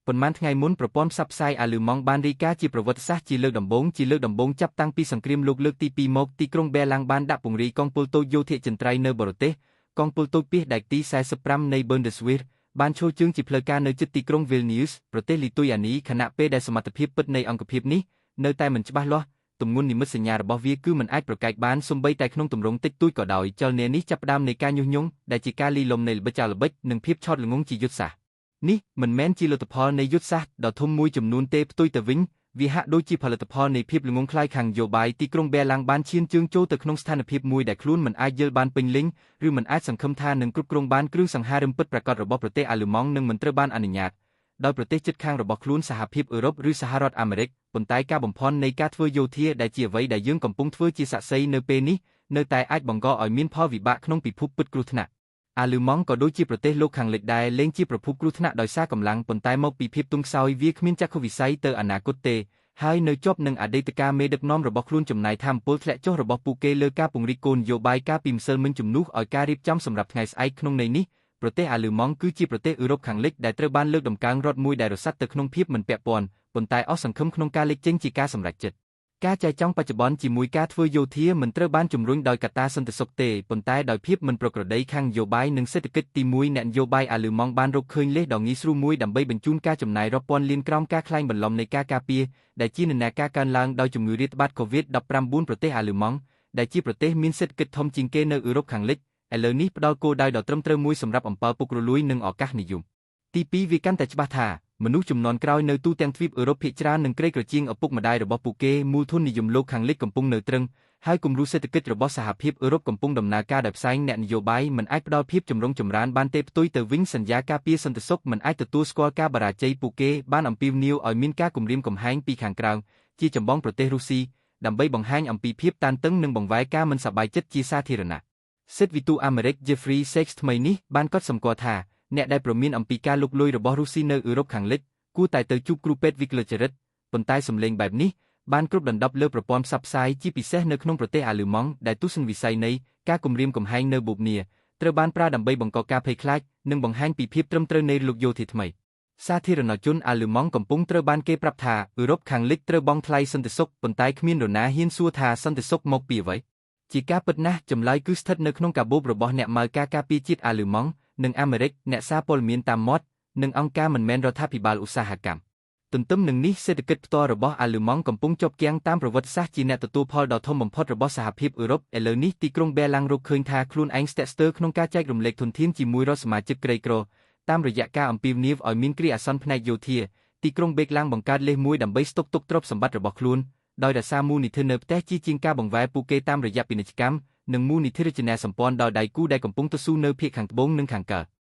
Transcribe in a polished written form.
ប៉ុន្មានថ្ងៃមុនប្រព័ន្ធផ្សព្វផ្សាយអាល្លឺម៉ង់បានរាយការណ៍ជាប្រវត្តិសាស្ត្រជាលើកដំបូងជាលើកដំបូងចាប់តាំងពីសង្គ្រាមលោកលើកទី2មកទីក្រុងបែឡាំងបានដាក់ពង្រាយកងពលតូចយោធាចិន្ត្រៃយ៍នៅបរទេសកងពលតូចពាសដែកទី45នៃ Bundeswehr បានឈរជើងជាផ្លូវការនៅជិតទីក្រុង Vilnius ប្រទេសលីទុយអានីខណៈពេលដែលសមត្ថភាពពិតនៃអង្គភាពនេះនៅតែមិនច្បាស់លាស់ទម្ងន់និមិត្តសញ្ញារបស់វាគឺមិនអាចប្រកែកបានសូម្បីតែក្នុងទម្រង់តិចតួចក៏ដោយចលនានេះចាប់ផ្ដើមនៃការញុះញង់ដែលជាការលីលំនៃល្បិចល្បិចនិងភាពឆោតល្ងង់ជាយុទ្ធសាស្ត្រនេះមិនមែនជាលទ្ធផលនៃយុទ្ធសាស្ត្រដ៏ធំមួយចំនួនទេផ្ទុយទៅវិញវាហាក់ដូចជាផលិតផលនៃភាពល្ងង់ខ្លៅខាងនយោបាយទីក្រុងបែឡាំងបានឈានជើងចូលទៅក្នុងស្ថានភាពមួយដែលខ្លួនមិនអាចយល់បានពេញលេញឬមិនអាចសង្ឃឹមថានឹងគ្រប់គ្រងបានគ្រឿងសង្ហារឹមពិតប្រាកដរបស់ប្រទេសអាល្លឺម៉ង់នឹងមិនត្រូវបានអនុញ្ញាតដោយប្រទេសជិតខាងរបស់ខ្លួនសហភាពអឺរ៉ុបឬសហរដ្ឋអាមេរិកប៉ុន្តែការបំភាន់នៃការធ្វើយោធាដែលជាអ្វីដែលយើងកំពុងធ្វើជាសាក្សីនៅពេលនេះនៅតែអាចបង្កឲ្យមានផលវិបាកក្នុងពិភពពិតគ្រោះថ្នាក់អាល្លឺម៉ង់ក៏ដូចជាប្រទេសលោកខាងលិចដែរលែងជាប្រភពគ្រោះថ្នាក់ដោយសារកម្លាំងប៉ុន្តែមកពីភាពទន់ខ្សោយវាគ្មានចក្ខុវិស័យទៅអនាគតទេហើយនៅជាប់នឹងអតីតកាលមេដឹកនាំរបស់ខ្លួនចំណាយថាមពលធ្លាក់ចុះរបស់ពួកគេលើការពង្រីកគោលនយោបាយការពីម្សិលមិញជំនួសឲ្យការរៀបចំសម្រាប់ថ្ងៃស្អែកក្នុងន័យនេះប្រទេសអាល្លឺម៉ង់គឺជាប្រទេសអឺរ៉ុបខាងលិចដែលត្រូវបានលើកតម្កើងរដ្ឋមួយដែលរសាត់ទៅក្នុងភាពមិនពាក់ព័ន្ធប៉ុន្តែអស់សង្ឃឹមក្នុងការលេចចេញជាការសម្រេចចិត្តការចែចង់បច្ចុប្បន្នជាមួយការធ្វើយោធាមិនត្រូវបានជំរុញដោយកត្តាសន្តិសុខទេប៉ុន្តែដោយភាពមិនប្រក្រតីខាងនយោបាយនិងសេដ្ឋកិច្ចទី1អ្នកនយោបាយអាល្លឺម៉ង់បានរកឃើញលេសដ៏ងាយស្រួលមួយដើម្បីបញ្ជូនការចំណាយរាប់ពាន់លានក្រោមការក្លែងបន្លំនៃការការពារដែលជានិន្នាការកើនឡើងដោយជំងឺរាតត្បាត COVID-19 ប្រទេសអាល្លឺម៉ង់ដែលជាប្រទេសមានសេដ្ឋកិច្ចធំជាងគេនៅអឺរ៉ុបខាងលិចឥឡូវនេះផ្ដល់គោលដៅដ៏ត្រឹមត្រូវមួយសម្រាប់អំពើពុករលួយនិងឱកាសនិយមទី2វាកាន់តែច្បាស់ថាមនុស្សជំនាន់ក្រោយនៅទូទាំងទ្វីបអឺរ៉ុបភាគច្រើននឹងក្រីក្រជាងឪពុកម្ដាយរបស់ពួកគេមូលធននិយមលោកខាងលិចកំពុងនៅទ្រឹងហើយគំរូសេដ្ឋកិច្ចរបស់សហភាពអឺរ៉ុបកំពុងដំណើរការដោយផ្សែងអ្នកនយោបាយមិនអាចផ្ដល់ភាពចម្រុងចម្រើនបានទេផ្ទុយទៅវិញសន្យាការពារសន្តិសុខមិនអាចទទួលស្គាល់ការបរាជ័យពួកគេបានអំពាវនាវឲ្យមានការគំរាមកំហែងពីខាងក្រៅជាចម្បងប្រទេសរុស្ស៊ីដើម្បីបង្ហាញអំពីភាពតានតឹងនិងបង្វែរការមិនសប្បាយចិត្តជាសាធារណៈសិទ្ធិវិទូអាមេរិក Jeffrey Sachs ថ្មីនេះបានកត់សម្គាល់ថាអ្នកដែលព្រមានអំពីការលុកលុយរបស់រុស្ស៊ីនៅអឺរ៉ុបខាងលិចគួរតែទៅជួបគ្រូពេទ្យវិកលចរិតប៉ុន្តែសម្លេងបែបនេះបានគ្រប់ដណ្ដប់លើប្រព័ន្ធផ្សព្វផ្សាយជាពិសេសនៅក្នុងប្រទេសអាល្លឺម៉ង់ដែលទស្សនវិស័យនៃការគំរាមកំហែងនៅបូពណ៌ត្រូវបានប្រើដើម្បីបង្កការភ័យខ្លាចនិងបង្ហាញពីភាពត្រឹមត្រូវនៃលោកយោធាថ្មីសាធារណជនអាល្លឺម៉ង់កំពុងត្រូវបានគេប្រាប់ថាអឺរ៉ុបខាងលិចត្រូវបង់ថ្លៃសន្តិសុខប៉ុន្តែគ្មាននរណាហ៊ានសួរថាសន្តិសុខមកពីអ្វីជាការពិតណាស់ចម្លើយគឺស្ថិតនៅក្នុងកាបូបរបស់អ្នកម៉ៅការការពារជាតិអាល្លឺម៉ង់និងអាមេរិកអ្នកសារព័ត៌មានតាមមាត់និងអង្គការមិនមែនរដ្ឋាភិបាលឧស្សាហកម្មទន្ទឹមនឹងនេះសេដ្ឋកិច្ចផ្ទាល់របស់អាល្លឺម៉ង់កំពុងជាប់គាំងតាមប្រវត្តិសាស្ត្រជាអ្នកទទួលផលដ៏ធំបំផុតរបស់សហភាពអឺរ៉ុបឥឡូវនេះទីក្រុងបែឡាំងរកឃើញថាខ្លួនឯងស្ទាក់ស្ទើរក្នុងការចែករំលែកធនធានជាមួយរដ្ឋសមាជិកក្រីក្រតាមរយៈការអំពាវនាវឲ្យមានគ្រាអាសន្នផ្នែកយោធាទីក្រុងបេកឡាំងបង្កើតលេសមួយដើម្បីស្តុកទុកទ្រព្យសម្បត្តិរបស់ខ្លួនដោយរក្សាមូលនិធិនៅផ្ទះជាជាងការបង្វែរពួកគេតាមរយៈពាណិជ្ជកម្មនិងមូលនិធិរចនាសម្ព័ន្ធដោយដៃគូដែលកំពុងទស៊ូនៅភាគខាងត្បូងនិងខាងកើត។